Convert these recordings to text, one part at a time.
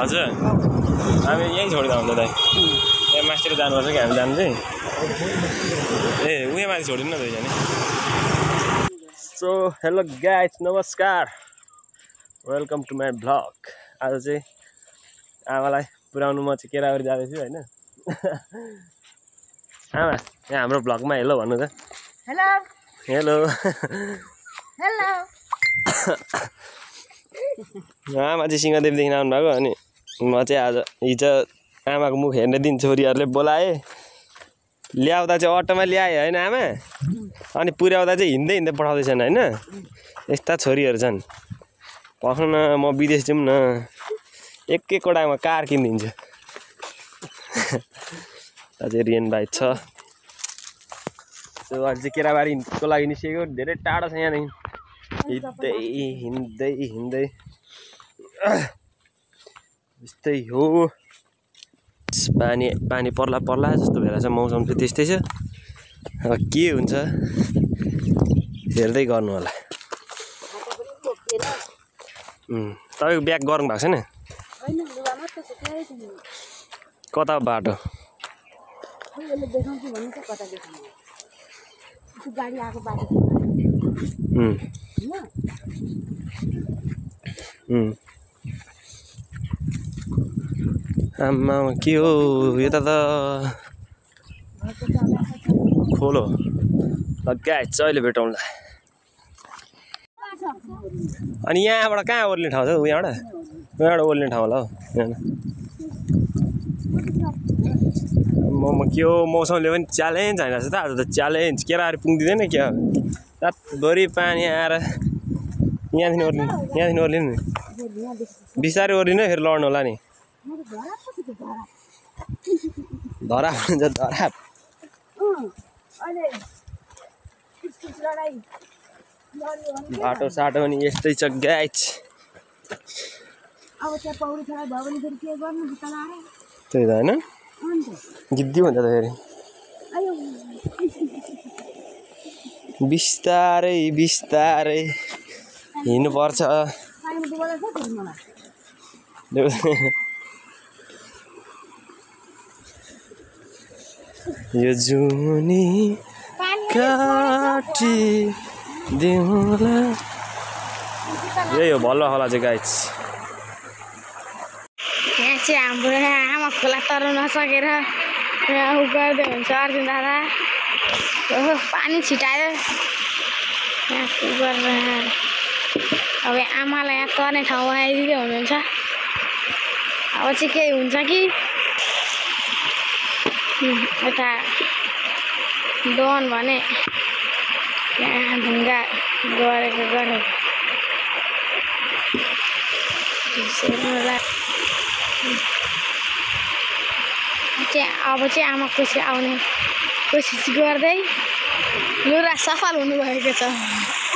हजुर हामी यहीँ छोडिँदा हुन्छ दाइ यहाँ मास्तिर जानुपर्छ कि हामी जानु चाहिँ ए उयो माथि छोडिनु न दुईजना सो हेलो गाइज नमस्कार वेलकम टु माई भ्लग आज चाहिँ आमालाई पुऱ्याउनु म चाहिँ केराबारी जाँदैछु होइन आमा यहाँ हाम्रो भ्लगमा हेलो भन्नु त हेलो हेलो हेलो आमा चाहिँ सिंहदेवीदेखि आउनु भएको अनि म चाहिँ आज हिजो आमाको मुख हेर्ने दिन छोरीहरूले बोलाए ल्याउँदा चाहिँ अटोमा ल्याए होइन आमा अनि पुर्याउँदा चाहिँ हिँड्दै हिँड्दै पठाउँदैछन् होइन यस्ता छोरीहरू छन् पखाउनु न म विदेश जाउँ न एकवटामा कार किनिदिन्छु अझै रियन भाइ छ सो अहिले चाहिँ केराबारीको लागि निस्केको धेरै टाढो छ यहाँदेखि हिँड्दै हिँड्दै हिँड्दै यस्तै हो पानी पानी पर्ला पर्ला जस्तो भएर चाहिँ मौसम चाहिँ त्यस्तै छ अब के हुन्छ हेर्दै गर्नु होला तपाईँको ब्याग गरौँ भएको छैन कता बाटो आम्मा के हो यता त खोलो गाइस अहिले भेटौँला अनि यहाँबाट कहाँ ओर्लिने ठाउँ छ यहाँबाट ओर्लिने ठाउँ होला हौ म के हो मौसमले पनि च्यालेन्ज होइन रहेछ त आज त च्यालेन्ज केराबारी पुग्दिँदैन क्या रातभरि पानी आएर यहाँदेखि ओर्लिनु बिस्तारै ओर्लिनु फेरि लड्नु होला नि धराप हुन्छ धराप बाटो साटो पनि यस्तै छ गाइस त्यही त होइन गिद्दी हुन्छ त फेरि बिस्तारै बिस्तारै हिँड्नुपर्छ यो जुनी काटी दिउँला यही हो भल्लो खोला चाहिँ गाइस यहाँ चाहिँ हाम्रो आमा खोला तर्नु नसकेर यहाँ उ गर्दै हुन्छ अर्जुन दादा पानी छिटायो यहाँ उ गरेर अब आमालाई यहाँ तर्ने ठाउँ बनाइदिँदै हुनुहुन्छ अब चाहिँ के हुन्छ कि यता डन भने यहाँ ढुङ्गा गरेको अब चाहिँ आमा खुसी आउने कोसिस गर्दै लुरा सफल हुनुभएको छ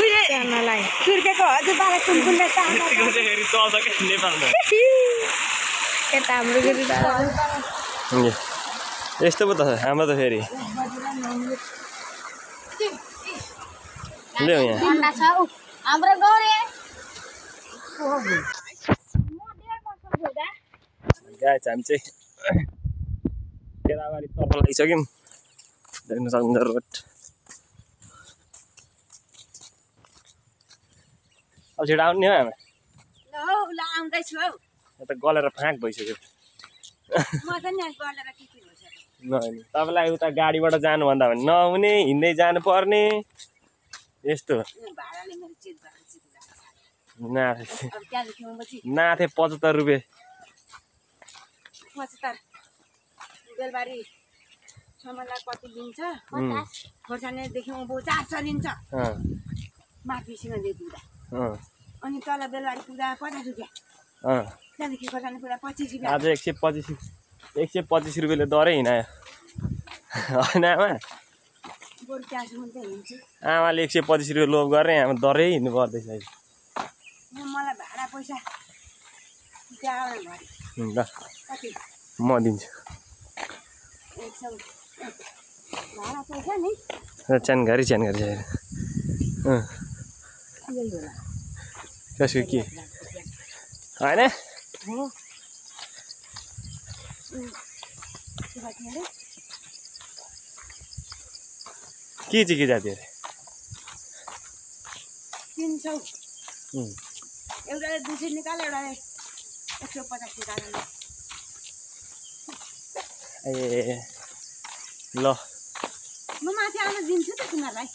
उनीहरूलाई तुर्केको हजुरबालाई कुनकुनले यता हाम्रो गुरुदादा यस्तो पो त हाम्रो त फेरि ल्याउ यहाँ हाम्रो गौरे गाइस हामी चाहिँ केराबारी तर्फ लागिसक्यौँ देख्न सक्नुहुन्छ रोड अब छिटो आउनु नि हौ आमा त गलेर फाँक भइसक्यो तपाईँलाई उता गाडीबाट जानुभन्दा भने नहुने हिँड्दै जानुपर्ने यस्तो नाथे 75 रुपियाँ बेलबारीसम्मलाई कति लिन्छ खोर्सानीदेखि उँभो 400 लिन्छ माथिसँग दिँदा अनि तल बेलबारी पुग्दा 50 रुपियाँ त्यहाँदेखि खोर्सानी पुग्दा 25 रुपियाँ आज 125 रुपियाँले दरै हिँडायो होइन आमा बरु क्यास मात्रै हिँड्छु आमाले 125 रुपियाँ लोभ गरेर आमा दरै हिँड्नु पर्दैछ मलाई भाडा पैसा ल म दिन्छु भाडा पैसा नि च्यानघारी कसको के होइन के चाहिँ के जाति अरे 300 एउटाले 200 निकाल एउटाले 150 निकाल ए ल म माथि आउन दिन्छु त तिमीहरूलाई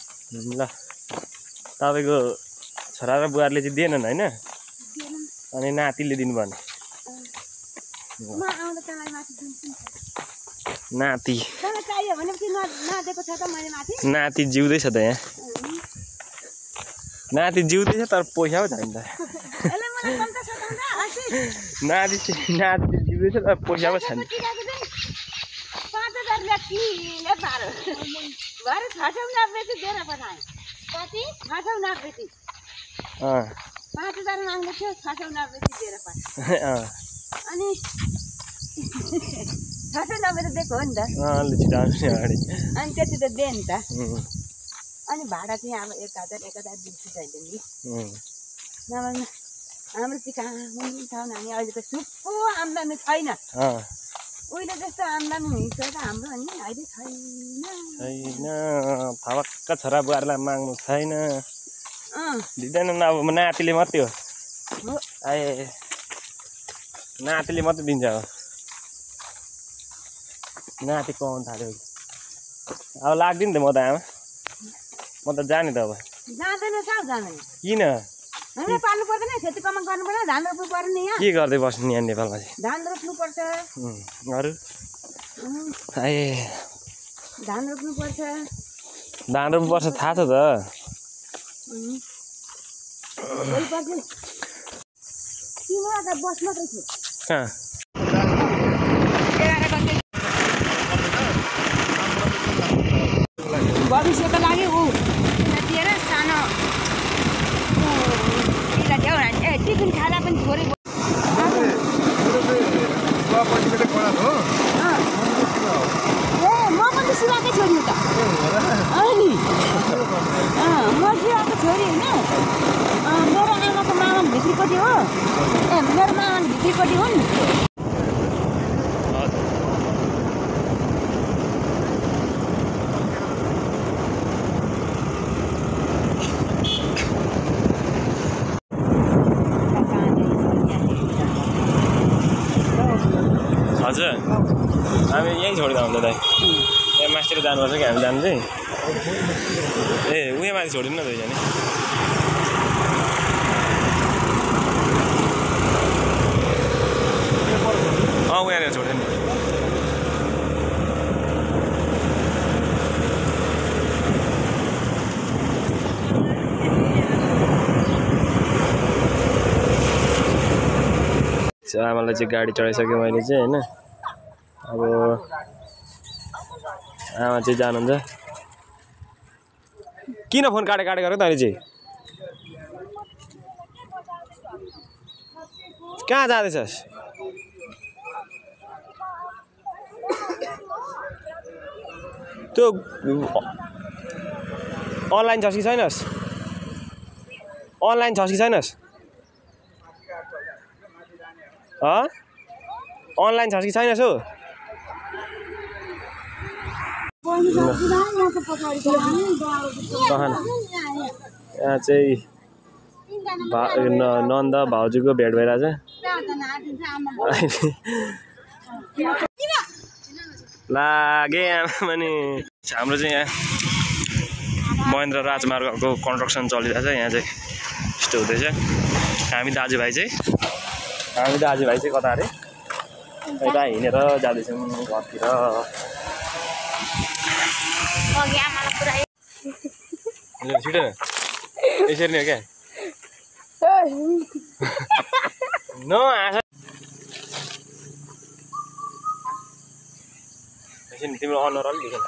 ल तपाईँको छोरा र बुहारले चाहिँ दिएनन् होइन अनि नातिले दिनुभयो म आउँदा तँलाई माथि दिन्छु नाति तँलाई चाहियो भने पछि नदिएको छ त मैले माथि नाति जिउँदैछ त यहाँ नाति जिउँदैछ तर पैसा पो छैन त यसले मलाई 50 सताउँदा हसी नाति जिउँदैछ तर पैसा पो छैन 5000 किले पारो भरे 690 चाहिँ दिएर पठाए कति 690 5000 माग्दै थियो 690 दिएर पठाए अनि 690 त दिएको हो नि त अलि छिटो आउनु अगाडि अनि त्यति त दे नि त अनि भाडा चाहिँ अब 1000 दिन्छु चाहिन्छ नि नभए हाम्रो चाहिँ कहाँ हुन्छ नानी अहिले त सुक्को आम्दानी छैन उहिले जस्तो आम्दानी हुन्छ त हाम्रो नि अहिले छैन फवक्क छोरा बुहारलाई माग्नु छैन दिँदैनन् अब नातिले मात्रै हो ए नातिले मात्रै दिन्छ अब नाति कमाउनु थाल्यो अब लाग्दैन त म त आमा म त जाने त अब जाँदैन साउ जाँदैन किन हामीले पाल्नु पर्दैन खेती कमान गर्नु पर्दैन धान रोप्नु पर्ने यहाँ के गर्दै बस्नु यहाँ नेपालमा चाहिँ धान रोप्नु पर्छ अरू ए धान रोप्नु पर्छ धान रोप्नुपर्छ थाहा छ त तिमीलाई त बस मात्रै थियो कहाँ भविष्यको लागि ऊ दिएर सानो टिफिन खाँदा पनि थोरै म पनि शिवाकै छोरी हो त अनि म शिवाको छोरी होइन मेरो आमाको मामा भित्रीपट्टि हो मेरो मामा भित्रीपट्टि हो नि हजुर हामी यहीँ छोडिँदा हुन्छ दाइ यहाँ मास्तिर जानुपर्छ कि हामी जानु चाहिँ ए उयो माथि छोडिदिनु न दुईजना उहाँनिर छोडिदिनु आमालाई चाहिँ गाडी चढाइसकेँ मैले चाहिँ होइन अब आमा चाहिँ जानुहुन्छ किन फोन काटे गरेको त अहिले चाहिँ कहाँ जाँदैछस् त्यो अनलाइन छस् कि छैनस् अनलाइन छस् कि छैनस् अनलाइन छस् कि छैनस् हो यहाँ चाहिँ नन्द भाउजूको भेट भइरहेछ लागे आमा नि हाम्रो चाहिँ यहाँ महेन्द्र राजमार्गको कन्स्ट्रक्सन चलिरहेछ यहाँ चाहिँ यस्तो हुँदैछ हामी दाजुभाइ चाहिँ कता अरे यता हिँडेर जाँदैछौँ घरतिर छिटो यसरी नै क्या न आशा तिम्रो अनुहार अलिक देखेन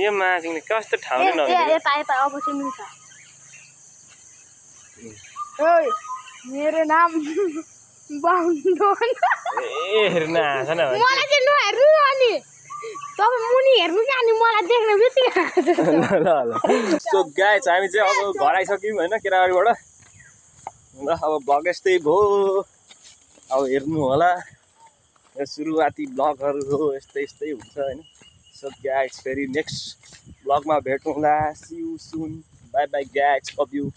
यो मासिङले कस्तो ठाउँले मेरो नाम ए हेर्न आशा न मलाई चाहिँ नहेर्नु अनि तपाईँ मुनि हेर्नु कि अनि मलाई देख्न बित्तिकै ल सो गाइस हामी चाहिँ अब घर आइसक्यौँ होइन केराबारीबाट ल अब भ्लग यस्तै भयो अब हेर्नु होला यो सुरुवाती ब्लगहरू हो यस्तै यस्तै हुन्छ होइन सो गाइस फेरि नेक्स्ट ब्लगमा भेटौँला see you soon bye bye guys love you